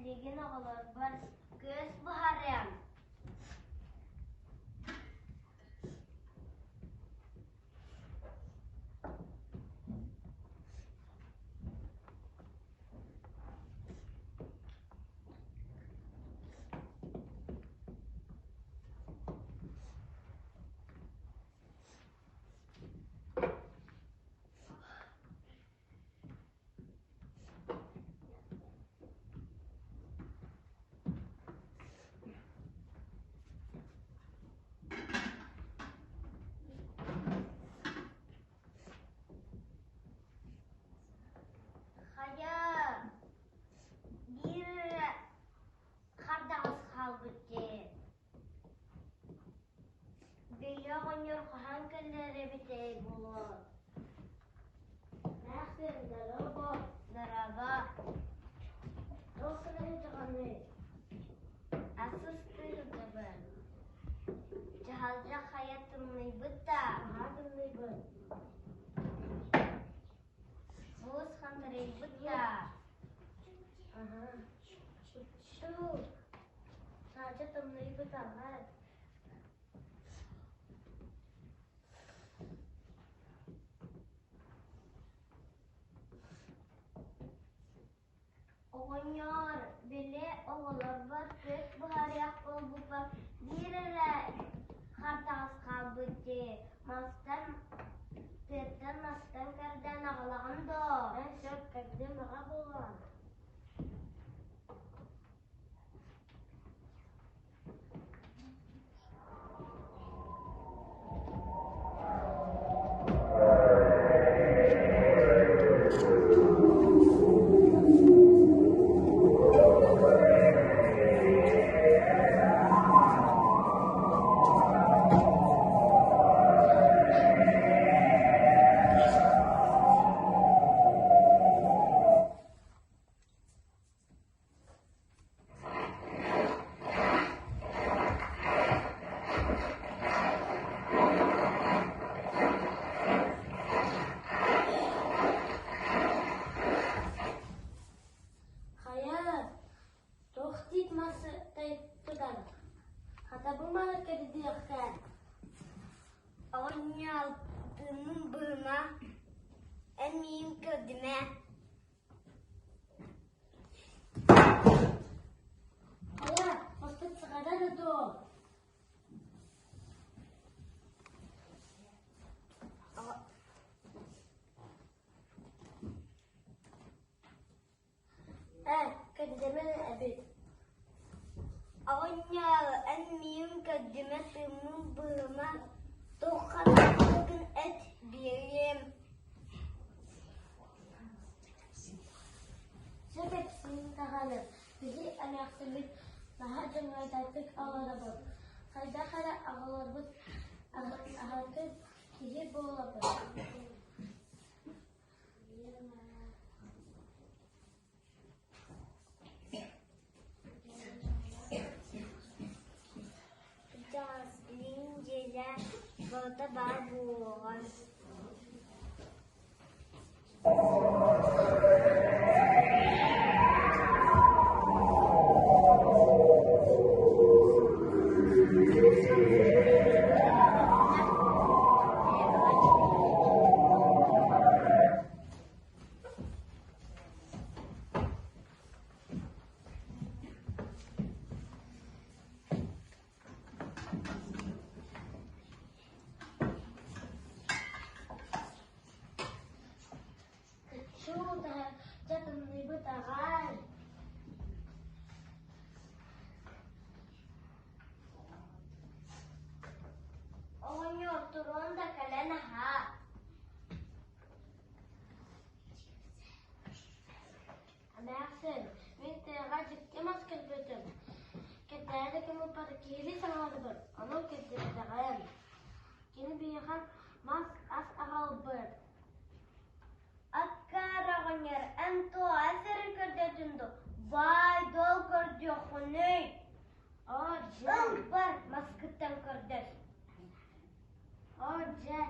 Билигин оҕолорбор күөс буһарыам. Хайа, биир эрэ хардаҕас хаалбыт дии. Бэйэ оҕонньор хаһан кэлэр эбитэ буолуо? Мээхсин, дорообо. Дорообо. Туох гына сылдьаҕыный? Ас ыстыы сылдьабын. Дьаһалдьа хайа тымныйбыт да? Наһаа тымныйбыт. Муус хантарыйбыт да? Аһа. Уччуу. Саадьа тымныйбыт аҕай. Оҕонньоор, били оҕолорбор күөс буһарыах буолбуппар биир эрэ хартаҕас хаалбыт дии, мастан тыаттан мастан кэрдэн аҕалаҕын дуо? Эн сөп кэрдим аҕа буолуо. Хайа, туох тиит мас тутан, хата бу маны кэрдиэххэ. Оҕонньоор, тыынын быһыма, эн миигин көрдүмэ. Хайа, хоспут саҕата да дуо? Ээ, кэрдэмэн эбит. Оҕонньоор, эн миигин көрдүмэ, тыыммын быһыма, туохха наадалыыргын эт, биэриэм. Сөп эпсиин даҕаны, биһи эмээхсиммит наһаа дьоҥойдоохтук олоробут, хайдах эрэ оҕолорбут аһатыт киһи буолабыт. Кырдьаҕас билигин дьиэлээх барыта баар буолуоҕа. Чуу, таһырдьа тымныйбыт аҕай. Оҕонньор туруон да кэлэн аһаа. Эмээхсин, мин тыаҕа дьикти мас кэлбитим. Кэрдээри кымыппар киһилии саҥарбыт, ону кэрдибэтэҕим. Кини биһиэхэ мас ас аҕалбыт. Аккаар оҕонньор, эн туох ас эрэ көрдөөтүҥ дуо? Баай-дуол көрдүөххүнүй? Оо дьэ, Ыл бар, маскыттан көрдөс. оо дьэ.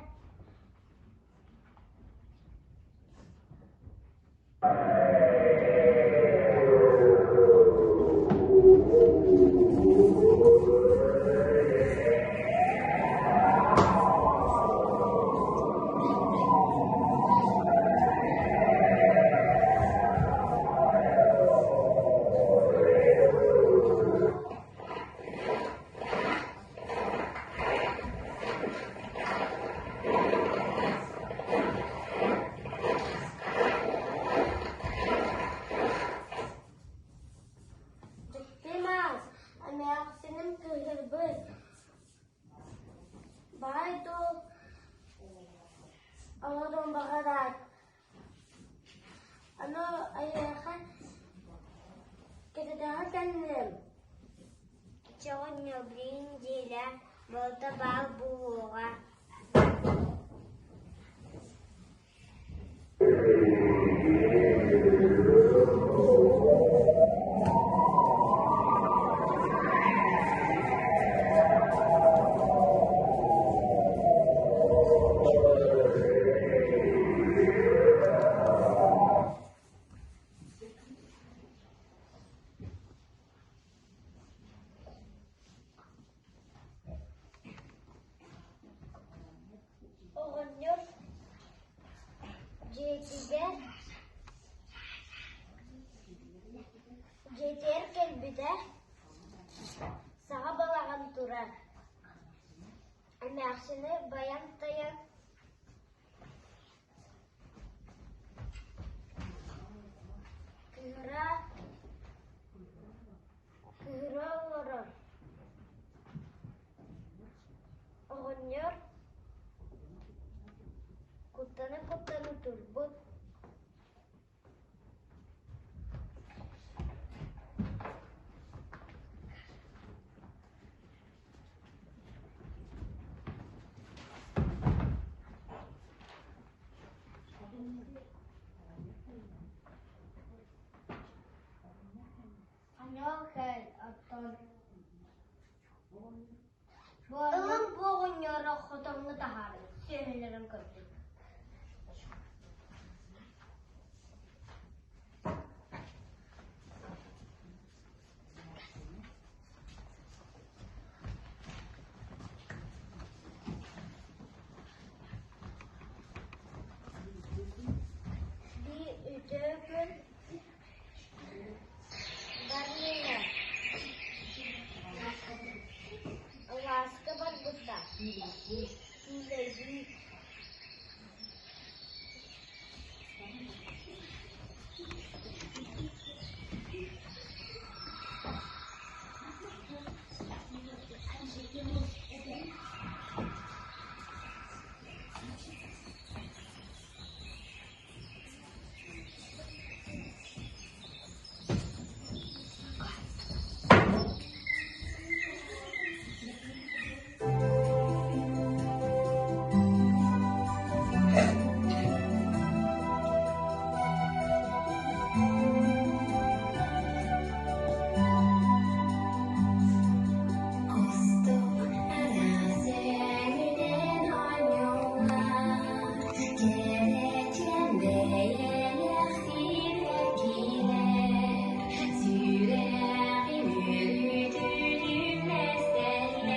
кэллим. Чэ оҕонньор билигин дьиэлээх балта баар буолуоҕа. Оҕонньор дьиэтигэр дьиэтигэр кэлбитэ, саҥа балаҕан турар. Эмээхсини байан-тайан Кыыһыра кыыһыра олорор Оҕонньор куттана-куттана турбут. Ылын бу оҕонньоро хотоҥҥо таһааран сүөһүлэрин көрдүм. Биир үтүө күн Барыына алааска барбыта, күүлэйдии Кустук араас өҥүнэн оонньуулар, кэрэчээн бэйэлээх сибэккилэр, сүрэҕим үөрүүтүн үллэстэллэр,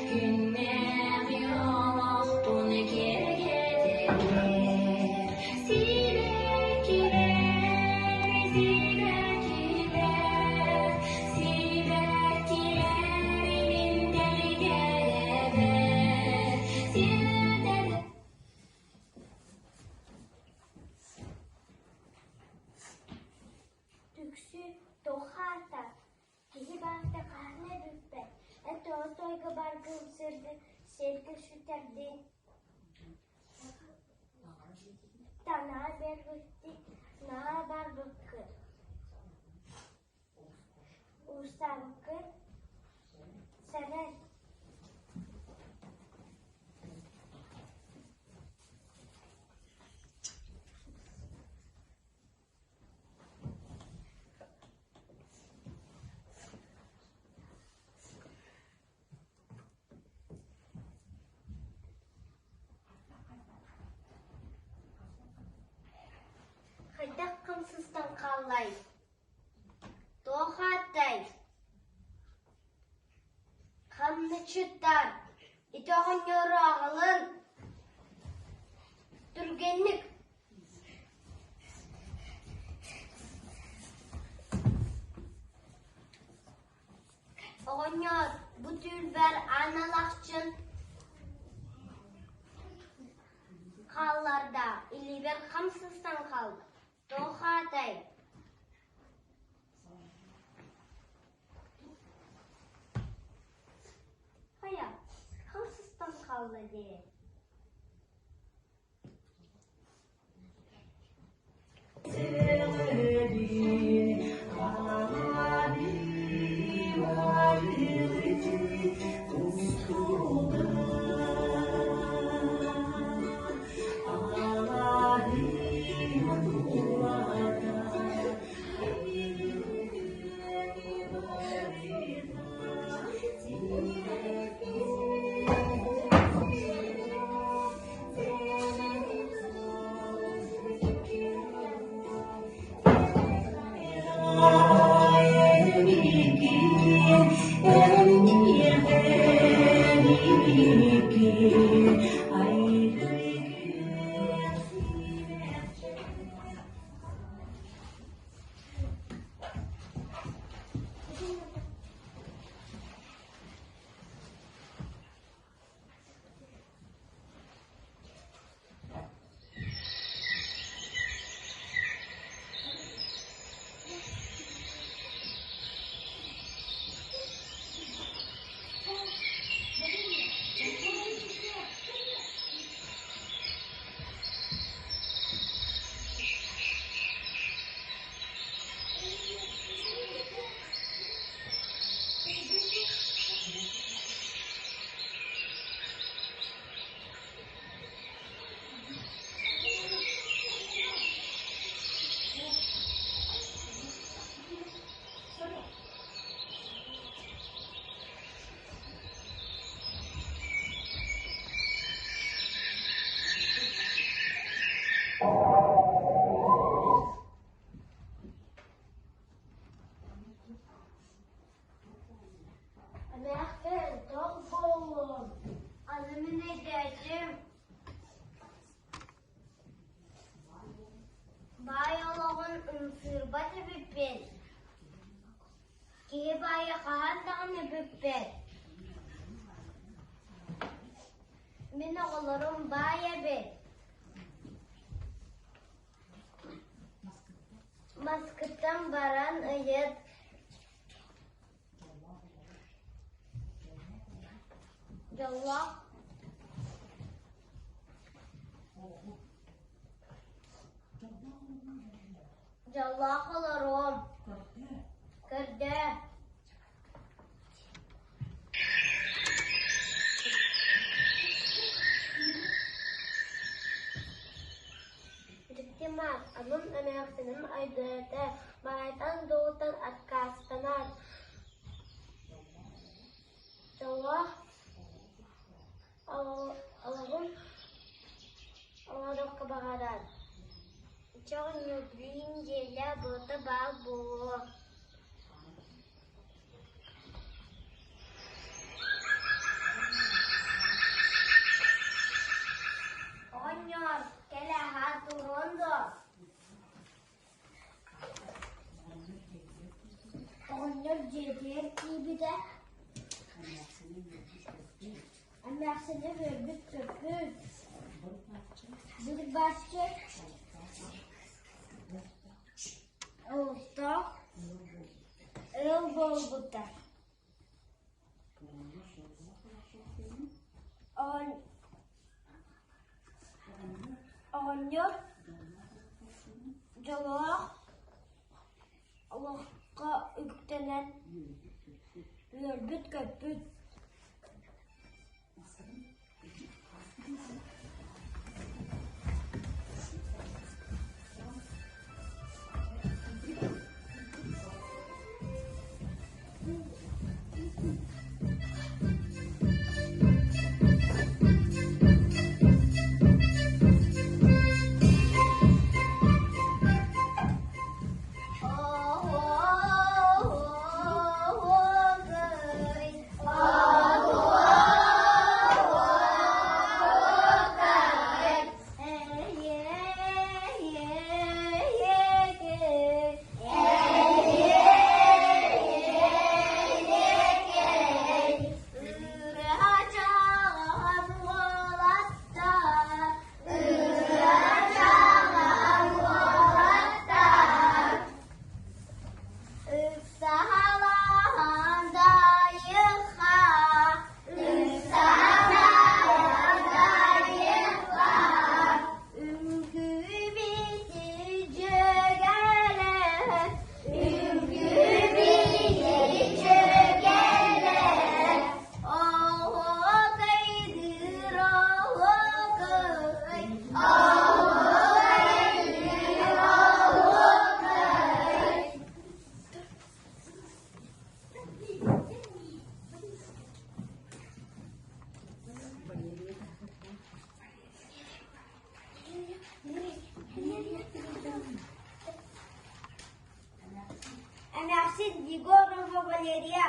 күннээҕи олохпун киэргэтэллэр. Сибэккилэр, сибэккилэр, сибэккилэр мин тэлгэрэбэр, сирдэр Түксү туохаата, киһи барыта хаһан да бүппэт, эн тоҕо тойго баргын сиргэ сүтэрдиҥ Таҥара биэрбиттии наһаа барбыккын, уустаабыккын сэрэн Хайдах хамсыстан хааллай? Туох ааттай? Хамначчыттар, ити оҕонньору аҕалыҥ, түргэнник Оҕонньор, бу түүлбэр аан алахчын хаалларда, илиибэр хам сыстан хаалла, туох аатай? Хайа, хам сыстан хаалла дии. Эмээхсин, тоҕо буоллуҥ? Аны мин өйдөөтүм. Баай олоҕун ымсыырбат эбиппин. Киһи баайа хаһан даҕаны бүппэт. Мин оҕолорум баай эбит. Маскыттан баран ыйыт. Дьоллоох Дьоллоох олоруом. Көрдөө. Дьикти маас, анын эмээхсиним өйдөөтө, баайтан-дуолтан аккаастанар. Дьоллоох олоҕун оҥоруохха баҕарар. Дьэ оҕонньордуун дьиэлээх былыта баар буолуо. Оҕонньор, кэл аһаа туруон дуо? Оҕонньор дьиэтигэр киирбитэ, эмээхсинэ үөрбүт-көппүт, быр-бааччы олохтоох ыал буолбуттар. Оҕонньор дьоллоох олоххо үктэнэн үөрбүт-көппүт. Эмээхсин Егорова Валерия,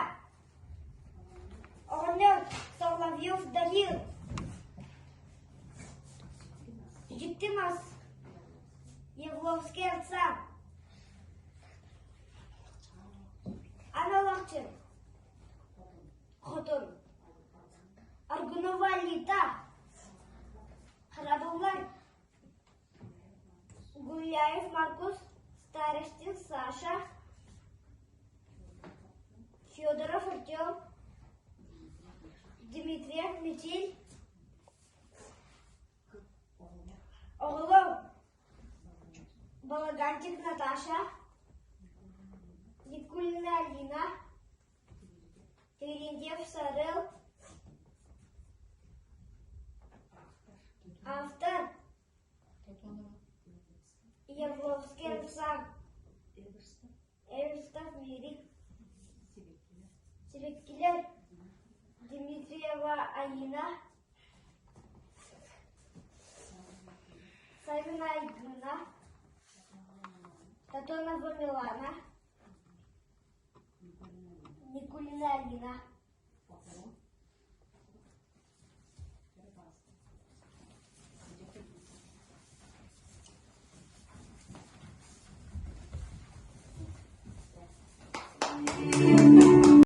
оҕонньор Соловьев Данил, дьикти мас Явловский отца, Аналахчын Хотун, Аргунова Лита, Харабыллар Гуляев Маркус, Старостин Саша, Федоров Артем, Дмитриев Митиль, Оҕолор Балагантик Наташа, Никулина Алина, Терентьев Сарыл, Автор Явловский Руслан, Эверстов Мирик, Сибэккилэр Дмитриева Айыына, Савина Айгына, Тотонова Милана, Никулина Алина.